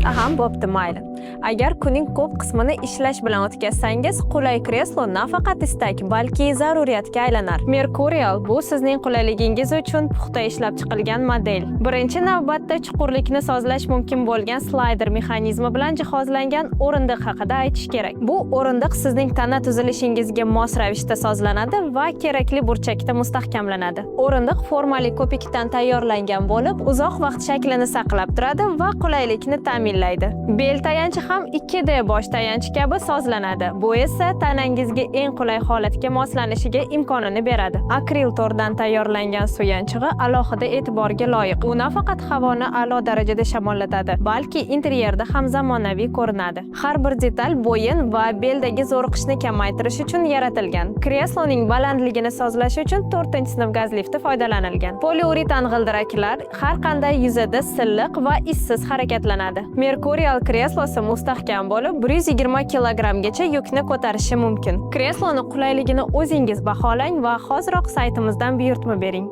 Aha, bo'pti, mayli. Agar kunning ko'p qismini ishlash bilan o'tkazsangiz, qulay kreslo nafaqat istak, balki zaruriyatga aylanar. Mercurial bu sizning qulayligingiz uchun puxta ishlab chiqilgan model. Birinchi navbatda chuqurlikni sozlash mumkin bo'lgan slayder mexanizmi bilan jihozlangan o'rindiq haqida aytish kerak. Bu o'rindiq sizning tana tuzilishingizga mos ravishda sozlanadi va kerakli burchakda mustahkamlanadi. O'rindiq formali ko'pikdan tayyorlangan bo'lib, uzoq vaqt shaklini saqlab turadi va qulaylikni ta'minlaydi. Bel tayanchi ham 2D bosh tayanchi kabi sozlanadi. Bu esa tanangizga eng qulay holatga moslanishiga imkonini beradi. Akril to'rdan tayyorlangan suyanchig'i alohida e'tiborga loyiq. U nafaqat havoni a'lo darajada shamollatadi, balki interyerda ham zamonaviy ko'rinadi. Har bir detal bo'yin va beldagi zo'riqishni kamaytirish uchun yaratilgan. Kresloning balandligini sozlash uchun 4-sinf gaz lifti foydalanilgan. Poliuretan g'ildiraklar har qanday yuzada silliq va izsiz harakatlanadi. Mercurial kreslosi mustahkam bo'lib, 120 kilogrammgacha yukni ko'tarishi mumkin. Kresloni qulayligini o'zingiz baholang va hoziroq saytimizdan buyurtma bering.